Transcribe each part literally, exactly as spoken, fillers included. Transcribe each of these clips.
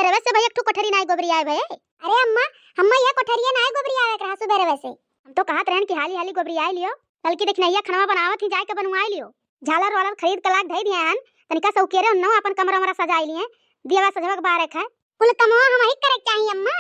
तबे से भई एक ठो कोठरी नाई गोबरियाए भए। अरे अम्मा, हम्मा यह कोठरिया नाई गोबरियावे के रहा सुबेरे वैसे। हम तो कहत रहन कि हाली हाली गोबरियाए लियो, कल की देखनैया खनवा बनावत ही, जाए के बनवाए लियो। झालर वालर खरीद के लाग धई दिए हन, तनिका सौकेरे उन्नो अपन कमरा वमरा सजाए लिए, दियवा सजवा के बारे खाए। कुल कमवा हम ही करे के चाही अम्मा,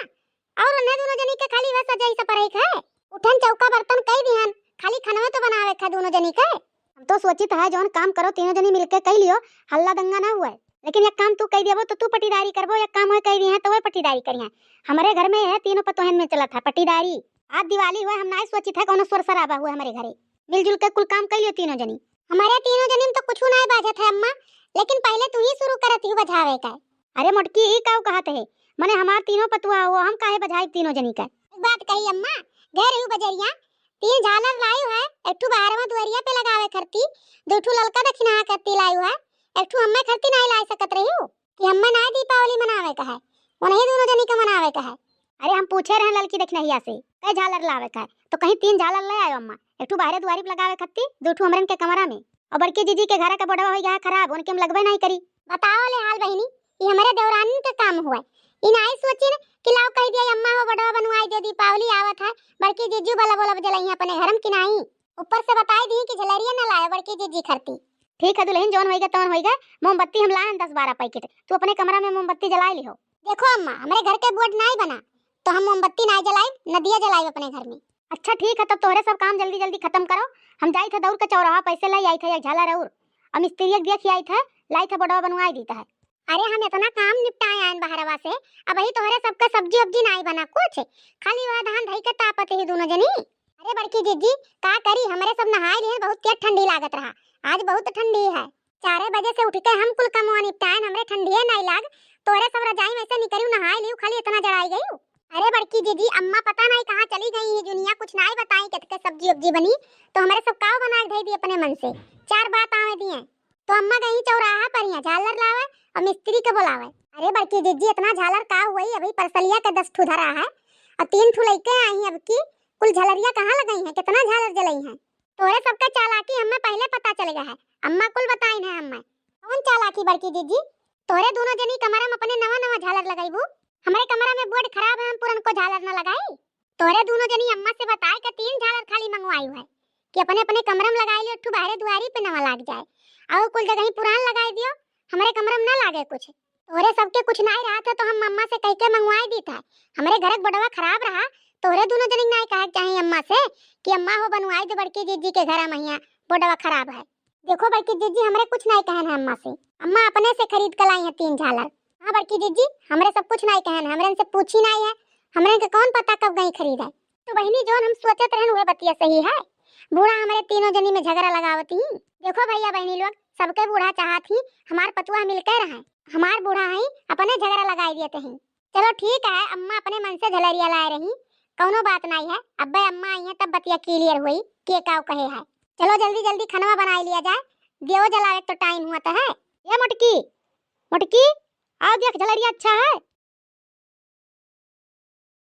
और उन्हें दोनों जनी के खाली वह सजाई से परे खाए। उठन चौका बर्तन कई दिहन, खाली खनवे तो बनावे खाए दोनों जनी के। हम तो सोचित है जौन काम करो तीनों जनी मिलके कई लियो, हल्ला दंगा ना हुए। लेकिन एक काम तू कई देबो तो तू पटीदारी करबो, एक काम वह कई दिए हैं तो वह पटीदारी करिए। हमारे घर में यह तीनों पतोहन में चलत है पटीदारी। आज दिवाली हुए हम नाई सोचित है कौनो शोर शराबा हुए हमारे घरे। मिलजुल के कुल काम कई लियो तीनों जनी। हमारे तीनों जनी में तो कुछ नाई बाजत है अम्मा, लेकिन पहले तू ही शुरू करत ही बजावे का। अरे मोटकी, ई काऊ कहत है? मने हमार तीनों पतुआ हो, हम काहे बजाइब तीनों जनी का? एक बात कही अम्मा, गए रही बजरिया, तीन झालर लायू है, एक ठू बाहरवा दुआरिया पे लगावे खरती, दो ठू ललका दक्षिणा खरती लायू है, एक ठू हम्मे खरती नाई लाई सकत रही हूँ कि हम्मे नाई दीपावली मनावे का है, उन्हीं दोनों जनी के मनावे का है। अरे हम पूछे रहे ललकी दक्षिणहिया से, कै झालर लावे का है, तो कहीं तीन झालर ले आयो अम्मा, एक ठू बाहरे दुआरी पे लगावे खरती, दो ठू हमरन के कमरा में, और बड़की जीजी के घर का बोर्डवा हो गया है खराब, उनके हम लगबे नहीं करी। बताओ ले हाल बहिनी, ई हमरे देवरानी के काम हुआ। ई नाई सोचिन कि लाओ कह दिया अम्मा हो बोर्डवा बनवाई दे, दीपावली आवत है, बड़की जीजू बल्ब वल्ब जलाई अपने घर में कि नाई। ऊपर से बताई दी कि झलरिया न लाए बड़की जीजी खरती। ठीक है दुल्हन, जौन होइगा तौन होइगा, मोमबत्ती हम लाए हैं दस बारह पैकेट, तू अपने कमरा में मोमबत्ती जलाए लिहो। देखो अम्मा, हमरे घर के बोर्ड नाई बना, तो हम मोमबत्ती नाई जलाइब, न दिया जलाइब अपने घर में। अच्छा ठीक है, तब तोहरे सब काम जल्दी जल्दी खत्म करो, हम जाई थे दौड़ के चौराहा पैसे लाई आई थे एक झालर और, और मिस्त्री एक देखी आई थे, लाई थे बोर्डवा बनवाई दी थे। अरे हम इतना काम निपटाए आयन बहरवा से, अब ही तोहरे सबका सब्जी उब्जी नाई बना कुछ, खाली वह धान धई के तापत ही दोनों जनी। अरे बड़की जीजी, का करी, हमरे सब नहाए लिए, बहुत तेज ठंडी लागत रहा, आज बहुत ठंडी है। चारे बजे से उठ के हम कुल कमवा निपटाएन, हमरे ठंडिये नाई लाग, तोहरे सब रजाई में से निकरियो नहाए लियो, खाली इतना जड़ाई गई। अरे बड़की जीजी, अम्मा पता नाई कहाँ चली गई ही दुनिया, कुछ नाई बताई कितके सब्जी उब्जी बनी, तो हमरे सब काव बना के धई दी अपने मन से, चार बात आवे दिए। तो अम्मा गई चौराहा पर यहाँ झालर लावे और मिस्त्री के बुलावे। अरे बड़की जीजी, इतना झालर का हुई, अभी परसलिया के दस ठू धरा है और तीन ठू लइके आई अब की, कुल झलरिया कहाँ लगई हैं, कितना झालर जलई हैं? तोहरे सबका चालाकी हम्मे पहले पता चल गया है, अम्मा कुल बताइन है हम्मे। कौन चालाकी बड़की जीजी? तोहरे दोनों जनी कमरा में अपने नवा नवा झालर लगइबू, हमरे कमरा में बोर्ड खराब है, हम पुरनको झालर न लगाई। तोहरे दोनों जनी अम्मा से बताए के तीन झालर खाली मंगवाई है कि अपने अपने कमरा में लगाई लो, एक ठू बाहरे दुआरी पे नवा लाग जाए, और कुल जगह ही पुरान लगाई दियो, हमरे कमरा में ना लागे कुछ। तोहरे सबके कुछ नाई रहा था तो हम अम्मा से कह के मंगवाई दी था, हमरे घर के बोर्डवा खराब रहा, तोहरे दोनों जनी नाई कहे के चाही अम्मा से कि अम्मा हो बनवाई दे बड़की जीजी के घर महिया बोर्डवा खराब है। देखो बड़की जीजी, हमरे कुछ नाई कहन है अम्मा से, अम्मा अपने से खरीद के लाई है तीन झालर। हाँ बड़की जीजी, हमरे सब कुछ नाई कहन है, हमरे से पूछी नाई है, हमरे के कौन पता कब गई खरीद है। तो बहिनी, जौन हम सोचत रहन उहे बतिया सही है, बूढ़ा हमरे तीनों जनी में झगड़ा लगावत ही। देखो भैया बहिनी लोग, सबके बूढ़ा चाहत ही हमार पतुआ मिलके रहे, हमार बूढ़ा ही अपने झगड़ा लगाई देते ही। चलो ठीक है, अम्मा अपने मन से झलरिया लाए रही, कौनो बात नाई है, अब्बे अम्मा आई है तब बतिया क्लियर हुई के काव कहे है। चलो जल्दी जल्दी खनवा बनाई लिया जाए, दियो जलावे तो टाइम हुआ तो है। ये मोटकी, मोटकी, आओ देख झलरिया अच्छा है,